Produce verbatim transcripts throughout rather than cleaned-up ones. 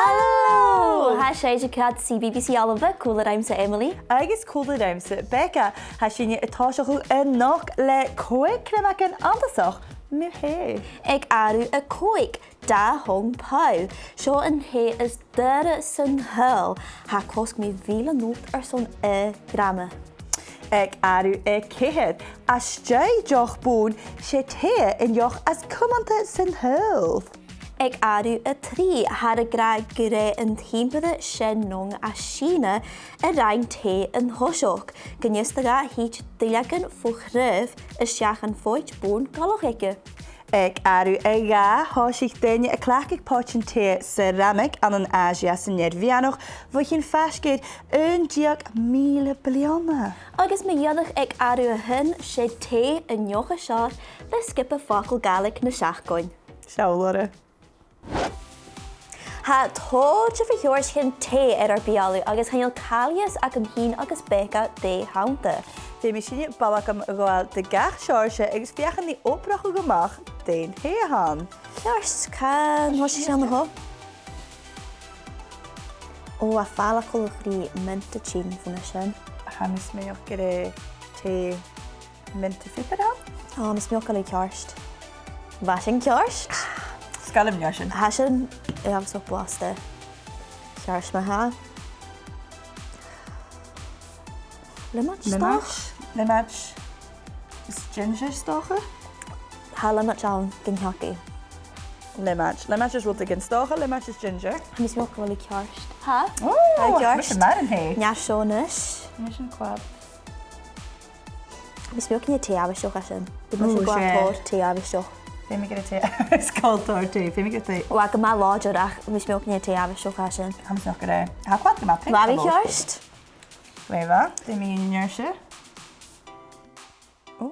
Hello! Tha sibhse a' coimhead air C B B C Alba, còmhla riumsa Emily. Agus còmhla riumsa Becca. Tha sinne a' tòiseachadh a-nochd le còig criomagan annasach mu thè. Aig àireamh a còig, dà thong pail. Seo an tè as daoire san t-saoghal. Tha e a' cosg mu mhìle not airson aon ghrama. Aig àireamh a ceithir, às dèidh deoch bòn, 's e tè an deoch as cumanta san t-saoghal. Aig àireamh a trì, thathar ag ràdh gur e an t-ìmpire Shen Nong à Sìona a rinn tè an toiseach, gun fhios dha a thìde duilleagan fo chraobh a-steach dhan phoit bòn galach aige. Aig àireamh a dhà, thòisich daoine a' cleachdadh poitean tì ceramic ann an Àisia san Ear Mheadhanach bho chionn faisg air aon deug mìle bliadhna. Agus mu dheireadh aig àireamh a h-aon, 's e tè an deoch as fheàrr le sgioba facal Gàidhlig na seachdain. Seall orra. Tha tòrr de bhith a' toirt seachad tè air ar beulaibh agus chan eil càil a dh'fhios agam fhìn agus Becca dè th' annta. Feumaidh sinne balgam a ghabhail de gach seòrsa agus feuchainn ri obrachadh a-mach dè an tè a th' ann. Ceart, chan eil sinn an seo. Ò, tha fàileadh coltach ri mint a' tighinn bhon a sin. Tha mi a' smaoineachadh gur e tè mint a' phiobar a th' ann. Ò, tha mi a' smaoineachadh gu bheil e ceart. Bha sin ceart. 'S toil leam an fhear sin. Tha sin, eh, uabhasach blasta. Ceart ma-thà. Liomaid, 's dòcha? Liomaid. Liomaid. Is ginger, 's dòcha? Tha liomaid ann gun teagamh. Liomaid. Liomaid is rudeigin, 's dòcha, liomaid is ginger. Tha mi a' smaoineachadh gu bheil e ceart. Tha? Ò, tha e ceart. Mise mar an tè. Nì seo a-nis. Mise an clàr. Tha mi a' smaoineachadh gur e tè àbhaisteach a tha sin. Ò, 's e. Tha mi a' smaoineachadh gur e tè àbhaisteach. Feumaidh gur e tè. Is coltach ri tè. Feumaidh gur e tè. Ò, tha e gu math làidir ach tha mi a' smaoineachadh gur e tè àbhaisteach a tha sin. Tha mi a' smaoineachadh gur e. Tha e coltach gu math. Tha e ceart. Glè mhath. Dè mu dheidhinn an fhear seo? Ò.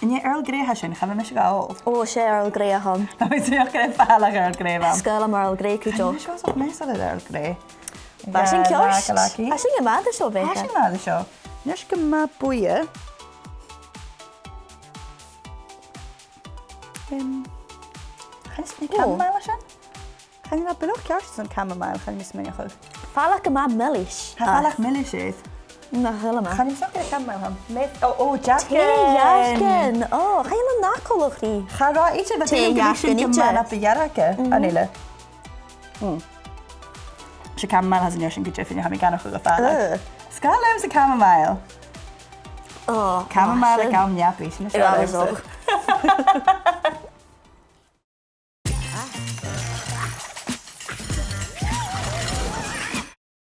An e Earl Grey a tha sin? Cha bhi mise ga fhàgail. Ò, 's e Earl Grey a th' ann. Tha mi a' smaoineachadh gur e fàileadh Earl Grey a bh' ann. 'S toil leam Earl Grey cuideachd. Tha mise uabhasach measail air Earl Grey. Bha sin ceart. Tha sin gu math an seo, Becca. Tha sin gu math an seo. Nì sinn gu math buidhe. Em, chan eil fhios agam an e chamomile a tha sin? Chan eil e buileach ceart airson chamomile, chan eil mi a' smaoineachadh. Fàileadh gu math milis. Tha fàileadh milis air. Nach eil e math. Chan eil fhios agam an e chamomile a th' ann. Meth, ò, ò, dearcan. Tè dhearcan. Ò, chan eil e coltach ri. Cha robh idir, bha daoine ag ràdh gu bheil sin gu math na bu dhearga, an uile. Mm. 'S e chamomile a th' anns an fhear sin gu deimhinne, tha mi ag aithneachadh gu fàileadh. Ugh. 'S toil leamsa chamomile. Ò, chamomile ag àm neapaidh, sin as fheàrr leamsa.